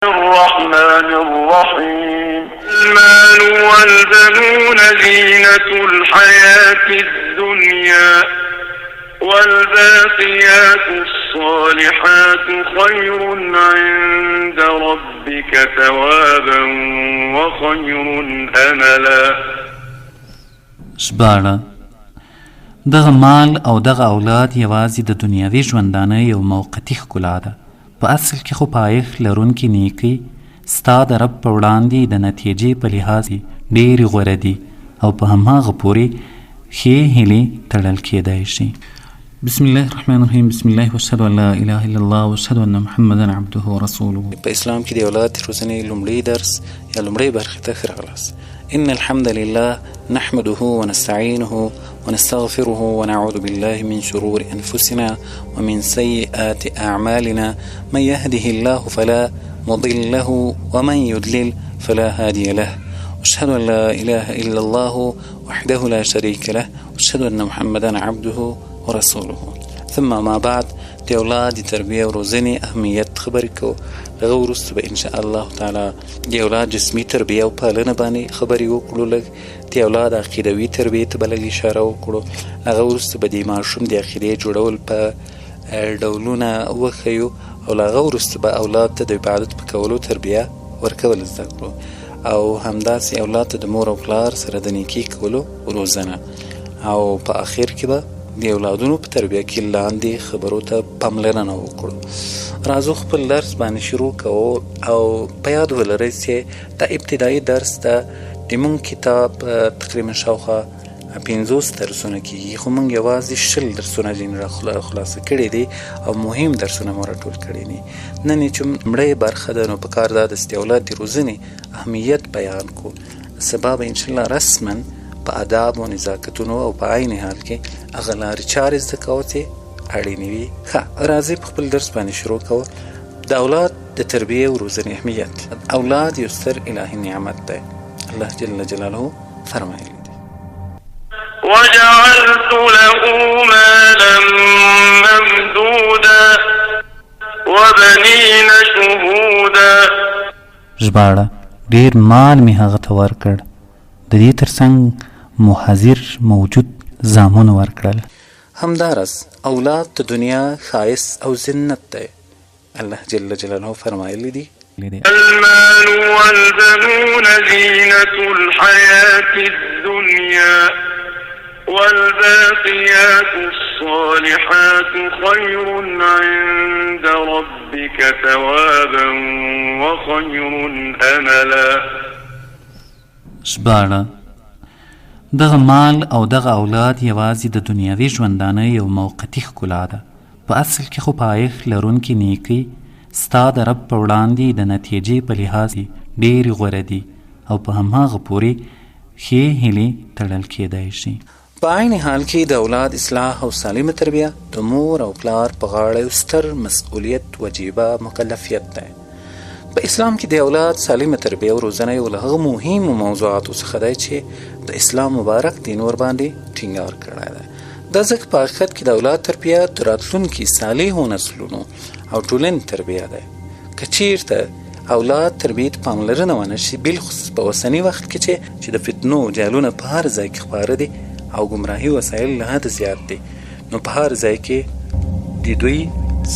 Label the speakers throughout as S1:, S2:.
S1: الرحمن الرحيم. المال والبنون زينة الحياة الدنيا والباقيات الصالحات خير عند ربك ثوابا وخير أملا.
S2: ژباړه: دغه مال او دغه اولاد یوازې د دنیوي ژوندانه یو موقتي ښکلا ده، په اصل کې خو پایښت لرونکې نیکۍ ستا د رب په وړاندې د نتیجې په لحاظ ډېرې غوره دي او په هماغه پورې ښې هیلې تړل کېدای شي. بسم الله الرحمن الرحیم. بسم الله واشهد ان لا اله الا الله واشهد ان محمدا عبده ورسوله.
S3: په اسلام کې د اولاد روزنې لومړی درس یا لومړۍ برخې ته ښه راغلاست. ان الحمد لله نحمده ونستعينه ونستغفره ونعوذ بالله من شرور انفسنا ومن سيئات اعمالنا، من يهده الله فلا مضل له ومن يضلل فلا هادي له، واشهد ان لا اله الا الله وحده لا شريك له، واشهد ان محمدا عبده ورسوله. ثم ما بعد، د اولاد د تربیې او روزنې اهمیت خبرې کوو. هغه وروسته به ان شاء الله تعالی د اولاد جسمي تربیه او پالنه باندې خبرې وکړو، لږ د اولاد عقیدوي تربیې ته به لږ اشاره وکړو. هغه وروسته به د ماشوم د عقیدې جوړول په ډولونه وښیو، او له هغه وروسته به اولاد ته د عبادت په کولو تربیه ورکول زده کړو، او همداسې اولاد ته د مور او پلار سره د نیکي کولو روزنه، او په اخر کې به د اولادونو په تربیه کې لاندې خبرو ته پاملرنه وکړو. راځو خپل درس باندې شروع کوو، او په یاد ولرئ چې دا ابتدایي درس ده. د مونږ کتاب تقریبا شاوخوا 50 درسونه کېږي، خو مونږ یوازې 20 درسونه ځینې را خلاصه کړي دي او مهم درسونه مو راټول کړي دي. نن یې چې لومړۍ برخه ده، نو په کار دا ده چې د اولاد د روزنې اهمیت بیان کړو. سبا به انشاءالله رسما په اداب او نزاکتونو او په عین حال کې هغه لارې چارې زده کوو چې اړینې وي. ښه، راځئ په خپل درس باندې شروع کوو. د اولاد د تربیې او روزنې اهمیت. اولاد یو ستر الهي نعمت دی. الله جل جلاله فرمایلی دی:
S1: وجعلت له مالا ممدودا وبنين شهودا.
S2: ژباړه: ډېر مال مې هغه ته ورکړ، د دې ترڅنګ مو حاضر موجود زامن ورکړل.
S3: همداراز اولاد د دنیا ښایست او زینت دی. الله جل جلاله فرمایلی دی:
S1: المال والبنون زينة الحياة الدنيا والباقيات الصالحات خير عند ربك ثوابا وخير أملا.
S2: ژباړه: دغه مال او دغه اولاد یوازې د دنیوي ژوندانه یو موقتي ښکلا ده، په اصل کې خو پایښت لرونکې نیکۍ ستا د رب په وړاندې د نتیجې په لحاظ ډېرې غوره دي او په هماغه پورې ښې هیلې تړل کېدای شي.
S3: په عین حال کې د اولاد اصلاح او سالمه تربیه د مور او پلار په غاړه یو ستر مسؤلیت، وجیبه، مکلفیت دی. په اسلام کې د اولاد سالمه تربیه او روزنه یو له هغو مهمو موضوعاتو څخه دی چې د اسلام مبارک دین ورباندې ټینګار کړی دی. دا ځکه په حقیقت کې د اولاد تربیه د راتلونکي صالحو نسلونو او ټولنې تربیه ده. که چیرته اولاد تربیې ته پاملرنه ونه شي، بالخصوص په اوسني وخت کې چې د فتنو جالونه په هر ځای کې خپاره دي او ګمراهي وسایل له حده زیات دي، نو په هر ځای کې د دوی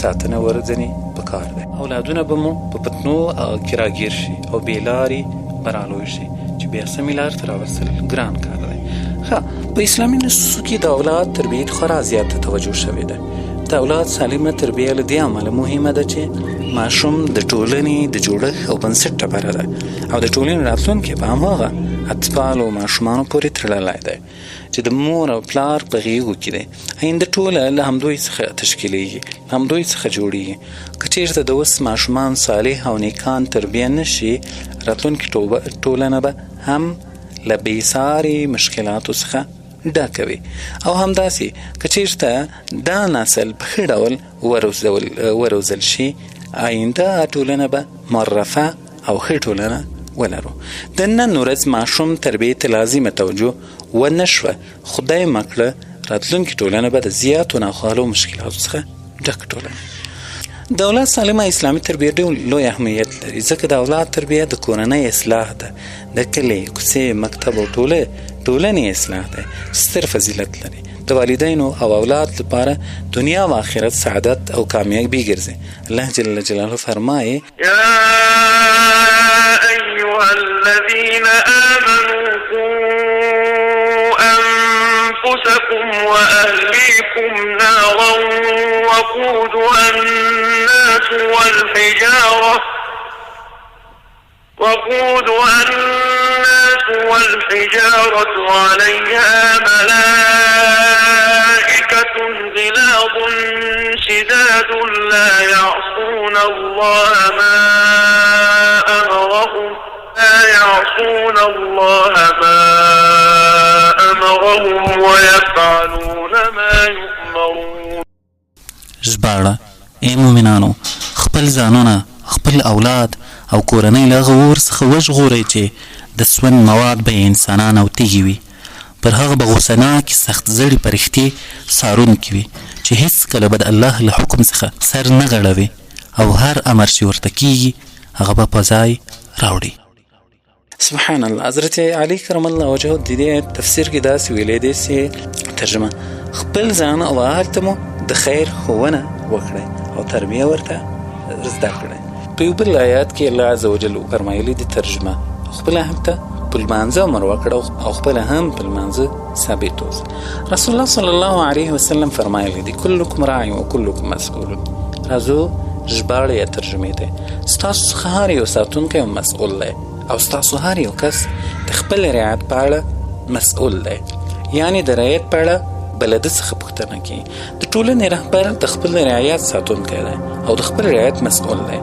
S3: ساتنه ورځنې پکار ده. اولادونه به مو په فتنو کې راګیر شي او بې لارې به رالوی شي چې بیا سمې لارې ته راوستل ګران کار دی. ښه، په اسلامي نصوصو کې د اولاد تربیې ته خورا زیاته توجه شوې ده. د اولاد سالمه تربیه له دې امله مهمه ده چې ماشوم د ټولنې د جوړښت او بنسټ ډبره ده، او د ټولنې راتلونکی په هماغه اطفال او ماشومانو پورې تړلی دی چې د مور او پلار په غېږو کې دی. آینده ټوله له همدوی څخه تشکیلېږي، له همدوی څخه جوړېږي. که چیرته د اوس ماشومان صالح او نیکان تربیه نه شي، راتلونکې ټولنه به هم له بې ساري مشکلاتو څخه ډکه وي. او همداسې که چیرته دا نسل په ښه ډول وروزل شي، آینده ټولنه به مرفه او ښه ټولنه ولرو. د نن ورځ ماشوم تربیې ته لازمه توجه ونه شوه، خدای مه کړه راتلونکې ټولنه به د زیاتو ناخوالو مشکلاتو څخه ډکه ټولنه. د اولاد سالمه اسلامي تربیه ډېر لوی اهمیت لري، ځکه د اولاد تربیه د کورنۍ اصلاح ده، د کلي، کوڅې، مکتب او ټولنې اصلاح ده چې ستر فضیلت لري. د والدینو او اولاد لپاره دنیا او آخرت سعادت او کامیابي ګرځي. الله جل جلاله فرمایي:
S1: يا أيها الذين آمنوا قوا أنفسكم وأهليكم نارا وقودها الناس والحجارة وقودها الناس والحجارة عليها ملائكة غلاظ شداد لا يعصون الله ما أمرهم لا يعصون الله ما أمرهم ويفعلون ما يؤمرون.
S2: ژباړه: ای مؤمنانو، خپل ځانونه، خپل اولاد او کورنۍ له هغه اور څخه وژغورئ چې د سون مواد به یې انسانان او تیږې وي. پر هغه به غوسه ناکې سخت زړې پرښتې څارونکې وي چې هیڅکله به د الله له حکم څخه سر نه غړوي او هر امر چې ورته کیږي هغه به په ځای راوړي.
S3: سبحان الله. حضرت علي کرم الله وجهه د دې تفسیر کې داسې ویلی دی چې ترجمه: خپل ځان او اهل ته مو د خیر ښوونه وکړئ او تربیه ورته زده کړئ. په یو بل آیات کې الله عز وجل فرمایلی دی ترجمه: خپل اهل ته په لمانځه امر وکړه او خپله هم په لمانځه ثابت اوسه. رسول الله صلی الله علیه وسلم فرمایلی دی: کلکم راع و کلکم مسؤول. راځو ژباړې یا ترجمې ته. ستاسو څخه هر یو ساتونکی او مسؤول دی او ستاسو هر یو کس د خپل رعایت په اړه مسؤول دی، یعنی د رعایت په اړه به له ده څخه پوښتنه کوي. د ټولنې رهبر د خپل رعایت ساتونکی دی او د خپل رعایت مسؤول دی.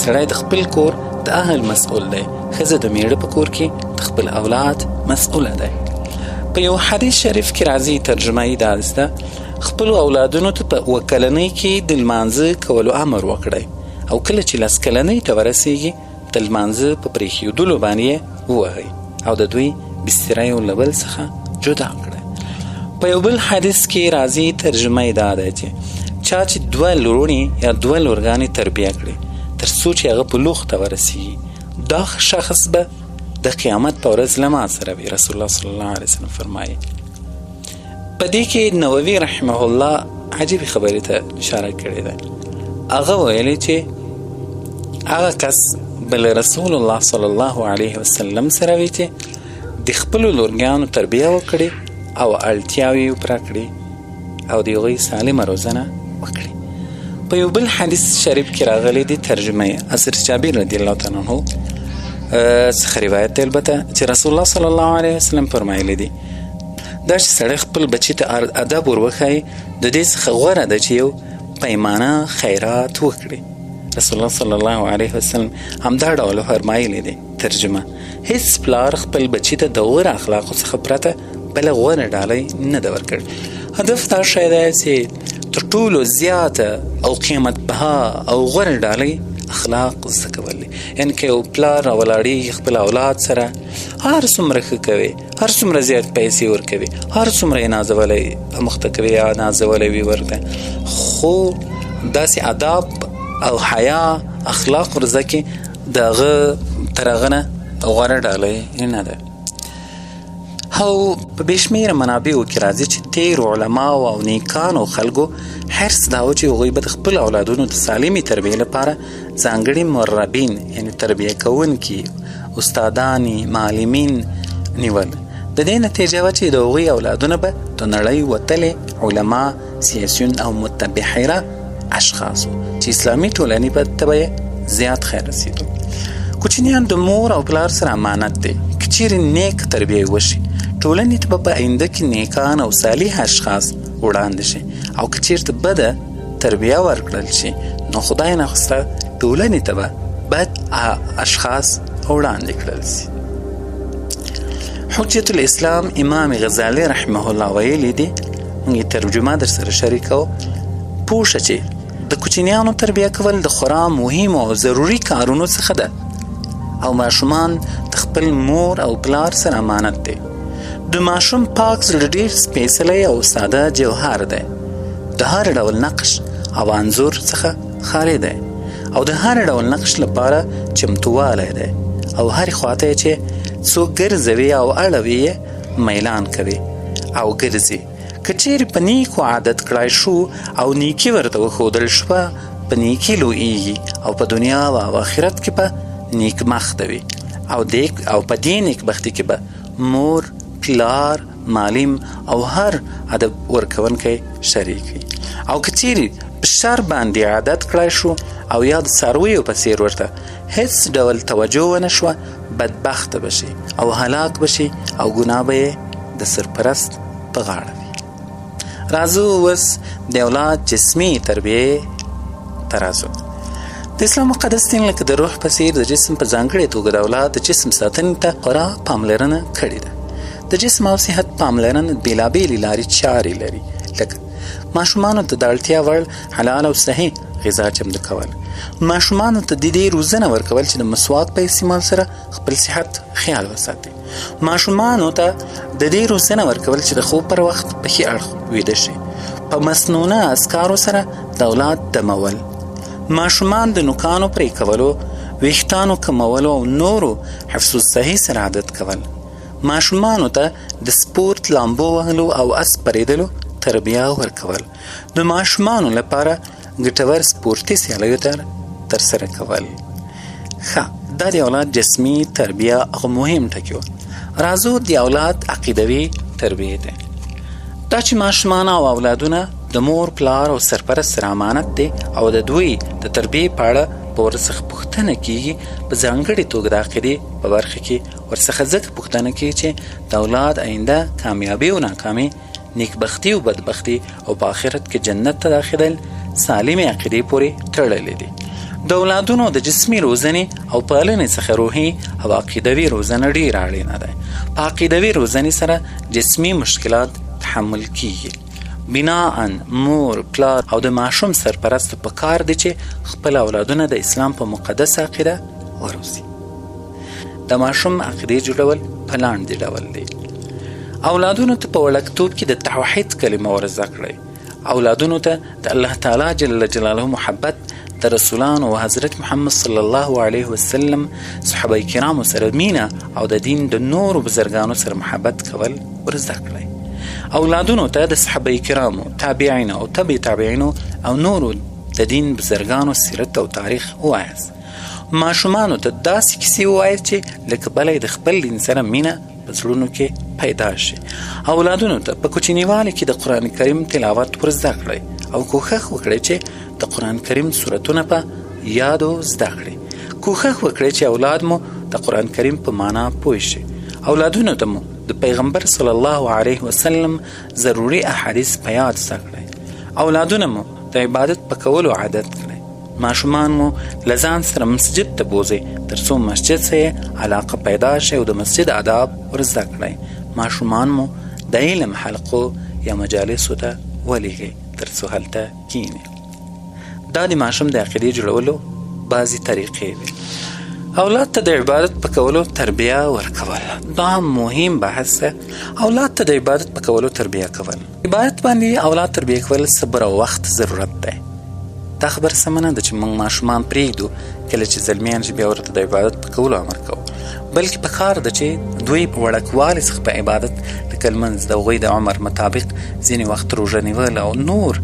S3: سړی د خپل کور د اهل مسؤول دی، ښځه د میړه په کور کې د خپل اولاد مسؤوله دی. په یو حدیث شریف کې راځي ترجمه یې داسې ده: خپلو اولادونو ته په اووه کلنۍ کې د لمانځه کولو امر وکړئ او کله چې لس کلنۍ ته ورسیږي د لمانځه په پرېښودلو باندې یې ووهئ او د دوی بستره یو له بل څخه جدا کړئ. په یو بل حدیث کې راځي ترجمه یې دا ده چې چا چې دوه لوڼې یا دوه لورګانې تربیه کړي تر څو چې هغه بلوغ ته ورسیږي، دا شخص به د قیامت په ورځ له ما سره وي. رسول الله صلی الله علیه وسلم فرمایي. په دې کې نووي رحمه الله عجیبې خبرې ته اشاره کړې ده. هغه ویلي چې هغه کس به له رسول الله صلی الله علیه وسلم سره وي چې د خپلو لورګانو تربیه وکړي او اړتیاوې یې پوره کړي او د هغوی سالمه روزنه وکړي. په یو بل حدیث شریف کې راغلی دی ترجمه یې حضرت جابر رضی الله تعالی عنه څخه روایت دی البته چې رسول الله صلی الله علیه وسلم فرمایلی دي: دا چې سړی خپل بچي ته ادب ور وښایي د دې څخه غوره ده چې یو پیمانه خیرات وکړي. رسول الله صلی الله علیه وسلم همدا ډول فرمایلی دی. ترجمه: هیڅ پلار خپل بچي ته د غوره اخلاقو څخه پرته بله غوره ډالۍ نه ده ورکړې. هدف دا شی دی چې تر ټولو زیاته او قیمت بها او غوره ډالۍ اخلاق زده کول دي. یعنې که یو پلار راولاړېږي خپل اولاد سره هر څومره ښه کوي، هر څومره زیات پیسې ورکوي، هر څومره یې نازولی مخته کوي یا نازولی وي ورته، خو داسې اداب او حیا اخلاق ورزده کې د هغه تر هغه نه غوره ډالۍ نه ده. او په بې شمېره منابعو کې راځي چې تېرو علماو او نیکانو خلکو حرص دا و چې هغوی به د خپلو اولادونو د سالمې تربیې لپاره ځانګړي مربین یعنی تربیه کوونکي، استادان، معلمین نیول. د دې نتیجه وه چې د هغوی اولادونه به د نړۍ وتلې علما، سیاسیون او متبحره اشخاص وو چې اسلامي ټولنې ته به یې زیات خیر رسېدو. کوچنیان د مور او پلار سره امانت دی، که چیرې نیک تربیه وشي ټولنې ته به په آینده کې نیکان او صالح اشخاص وړاندې شي، او که چیرته بده تربیه ورکړل شي نو خدای نخواسته ټولنې ته به بد اشخاص وړاندې کړل شي. حجت الاسلام امام غزالی رحمه الله ویلي دي، موږ یې ترجمه در سره شریکوو: پوه شه چې د کوچنیانو تربیه کول د خورا مهمو او ضروري کارونو څخه ده او ماشومان د خپل مور او پلار سره امانت دی. د ماشوم پاک زړه ډېر سپېڅلی او ساده جوهر دی، د هر ډول نقش او انځور څخه خالي دی او د هر ډول نقش لپاره چمتووالی دی او هرې خواته یې چې څوک ګرځوي او اړوي یې میلان کوي او ګرځي. که چیرې په نیکو عادت کړای شو او نیکي ورته وښودل شوه، په نیکي لویږي او په دنیا او آخرت کې به نیکبخته وي او په دې نیکبختي کې به مور، پلار، معلم او هر ادب ورکوونکی شریک وي. او که چیرې په شر باندې عادت کړای شو او یا د څارویو په څیر ورته هیڅ ډول توجه ونه شوه، بدبخته به شي او هلاک به شي او ګناه به یې د سرپرست په غاړه وي. راځو اوس د اولاد جسمي تربیې ته راځو. د اسلام مقدس دین لکه د روح په څیر د جسم په ځانګړې توګه د اولاد د جسم ساتنې ته خورا پاملرنه کړې ده. د جسم او صحت پاملرنه بېلابېلې لارې چارې لري، لکه ماشومانو ته د اړتیا وړ حلال او صحیح غذا چمتو کول، ماشومانو ته د دې روزنه ورکول چې د مسواک په استعمال سره خپل صحت خیال وساتي، ماشومانو ته د دې روزنه ورکول چې د خوب پر وخت په ښي اړخ ویده شي، په مسنونه اذکارو سره د اولاد دمول، ماشومان د نوکانو پرې کولو، ویښتانو کمولو او نورو حفظ الصحې سره عادت کول، ماشومانو ته د سپورت، لامبو وهلو او اس سپرېدلو تربیه ورکول، د ماشومانو لپاره ګټور سپورتي سیالیو ته ترسره کول. ښه، دا د اولاد جسمي تربیه هغه مهم ټکی و. راځو د اولاد عقیدوي تربیې ته. دا چې ماشومان او اولادونه د مور، پلار او سرپرست سره امانت دی او د دوی د تربیې په اړه به ورڅخه پوښتنه کیږي، په ځانګړې توګه د عقیدې په برخه کې ورڅخه ځکه پوښتنه کیږي چې د اولاد آینده کامیابي او ناکامي، نیکبختي او بدبختي او په آخرت کې جنت ته داخلېدل سالمې عقیدې پورې تړلې دي. د اولادونو د جسمي روزنې او پالنې څخه روحي او عقیدوي روزنه ډېره اړینه ده. په عقیدوي روزنې سره جسمي مشکلات تحمل کیږي. بناءً مور، پلار او د ماشوم سرپرست په کار دي چې خپل اولادونه د اسلام په مقدسه عقیده وروزي. د ماشوم عقیدې جوړول په لاندې ډول دی. اولادونو ته په وړکتوب کې د توحید کلمه ورزده کړئ. اولادونو ته د الله تعالی جل جلاله محبت، د رسولانو او حضرت محمد صلی الله علیه وسلم صحابه کرامو سره مینه او د دین د نورو بزرګانو سره محبت کول ورزده کړئ. اولادونو ته د صحابه کرامو، تابعینو او تبع تابعینو او نورو د دین بزرګانو سیرت او تاریخ ووایاست. ماشومانو ته داسې کیسې ووایاست چې له کبله یې د خپل دین سره مینه په زړونو کې پیدا شي. اولادونو ته په کوچنیوالي کې د قرآن کریم تلاوت ورزده کړئ او کوښښ وکړئ چې د قرآن کریم سورتونه په یادو زده کړئ. کوښښ وکړئ چې اولاد مو د قرآن کریم په معنا پوه شي. اولادونو ته مو د پیغمبر صلی الله علیه وسلم ضروري احادیث په یاد زده کړئ. اولادونه مو د عبادت په کولو عادت کړئ. ماشومان مو له ځان سره مسجد ته بوځئ ترڅو مسجد سره یې علاقه پیدا شي او د مسجد آداب ورزده کړئ. ماشومان مو د علم حلقو یا مجالسو ته ولیږئ ترڅو هلته کیني. دا د ماشوم د عقیدې جوړولو بعضې طریقې وي. اولاد ته د عبادت په کولو تربیه ورکول، دا مهم بحث دی. اولاد ته د عبادت په کولو تربیه کول، عبادت باندې اولاد تربیه کول صبر او وخت ضرورت دی. دا خبره سمه نه ده چې موږ ماشومان پرېږدو کله چې زلمیان شي بیا ورته د عبادت په کولو امر کوو، بلکې په کار ده چې دوی په وړکوالي څخه په عبادت لکه لمونځ، د هغوی د عمر مطابق ځینې وخت روژه نیول او نور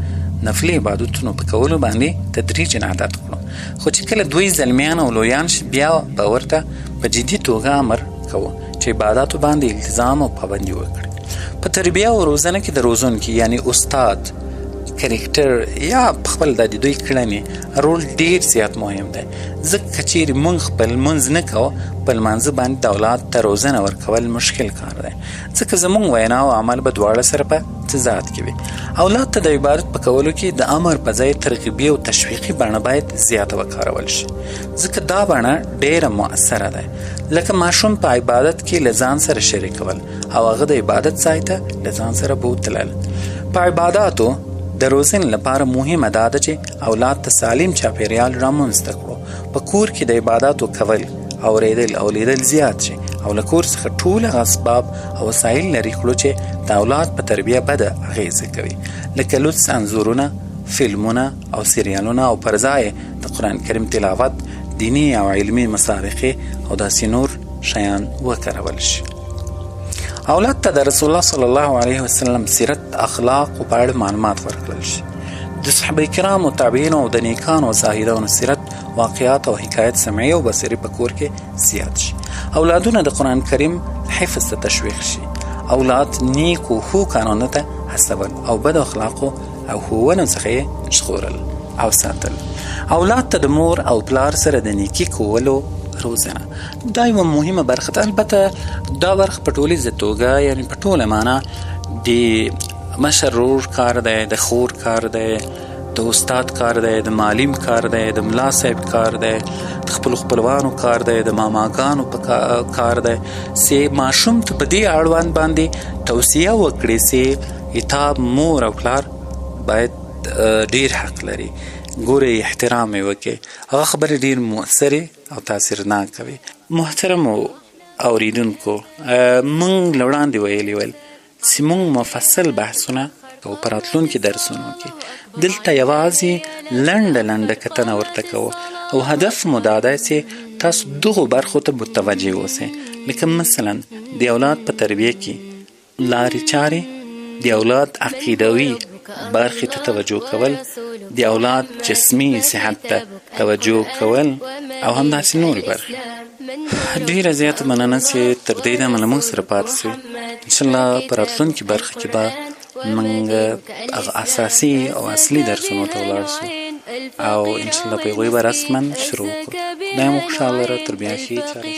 S3: نفلي عبادتونو په کولو باندې تدریجاً عادت کړو. خو چې کله دوی زلمیان او لویان شي بیا به ورته په جدي توګه امر کوو چې عباداتو باندې التزام او پابندي وکړي. په تربیه او روزنه کې د روزونکي یعنی استاد کرکټر یا خپل د دوی کړنې رول ډیر زیات مهم دی، ځکه که چیرې موږ خپل لمونځ نه کوو په لمانځه باندې د اولاد ته روزنه ورکول مشکل کار دی، ځکه زموږ وینا او عمل به دواړه سره په تضاد کې وي. اولاد ته د عبادت په کولو کې د امر په ځای ترغیبي او تشویقي بڼه باید زیاته وکارول شي، ځکه دا بڼه ډیره مؤثره ده. لکه ماشوم په عبادت کې له ځان سره شریکول او هغه د عبادت ځای ته له ځان سره بوتلل. په عباداتو د روزنې لپاره مهمه دا ده چې اولاد ته سالم چاپیریال رامنځته کړو. په کور کې د عباداتو کول، اورېدل او لیدل زیات شي او له کور څخه ټول هغه اسباب او وسایل لرې کړو چې د اولاد په تربیه بده اغېزه کوي، لکه لوڅ انځورونه، فلمونه او سریالونه او پر ځای د قرآن کریم تلاوت، دیني او علمي مسابقې او داسې نور شیان وکارول شي. اولاد ته د رسول الله صلی الله علیه وسلم سیرت، اخلاق او په اړه معلومات ورکړل شي. د صحابه کرامو، تابعینو او د نیکانو او زاهدانو سیرت، واقعات او حکایت سمعي او بصري په کور کې زیات شي. اولادونه د قرآن کریم حفظ ته تشویق شي. اولاد نیکو ښو کارونو ته هڅول او بد اخلاقو او ښوونو څخه یې ژغورل او ساتل. اولاد ته د مور او پلار سره د نیکي کولو روزنه، دا یوه مهمه برخه ده. البته دا برخه په ټولیزه توګه، یعنی په ټوله معنا د مشر ورور کار دی، د خور کار دی، د استاد کار دی، د معلم کار دی، د ملا صاحب کار دی، د خپلو خپلوانو کار دی، د ماماګانو په کار دی چې ماشوم ته په دې اړوند باندې توصیه وکړي چې عتاب مور او پلار باید ډیر حق لري، ګورې احترام یې وکړي. هغه خبرې ډیر مؤثرې او تاثیرناکه وي. محترمو اوریدونکو، موږ له وړاندې ویلي ول چې موږ مفصل بحثونه کوو په راتلونکي درسونو کې. دلته یوازې لنډه لنډه کتنه ورته کوو او هدف مو دا دی چې تاسو دغو برخو ته متوجه اوسئ، لکه مثلا د اولاد په تربیه کې لارې چارې، د اولاد عقیدوي برخې ته توجه کول، د اولاد جسمي صحت ته توجه کول او همداسې نورې برخې. ډېره زیاته مننه چې تر دې دمه له موږ سره پاتې شوئ. انشاءالله په راتلونکې برخه کې به موږ هغه اساسي او اصلي درسونو ته ولاړ شو او انشاءالله په هغوی به رسما شروع کړو. خدای مو خوشحاله لره. تر بیا ښې چارې.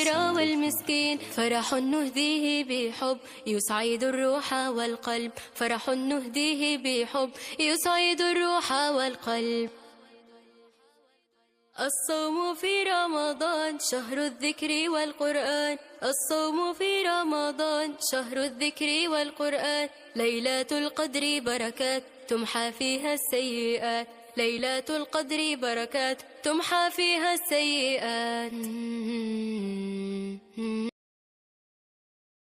S4: فرح نهديه بحب يسعد الروح والقلب، فرح نهديه بحب يسعد الروح والقلب. الصوم في رمضان شهر الذكر والقرآن، الصوم في رمضان شهر الذكر والقرآن. ليلة القدر بركات تمحى فيها السيئات، ليلة القدر بركات تمحى فيها السيئات.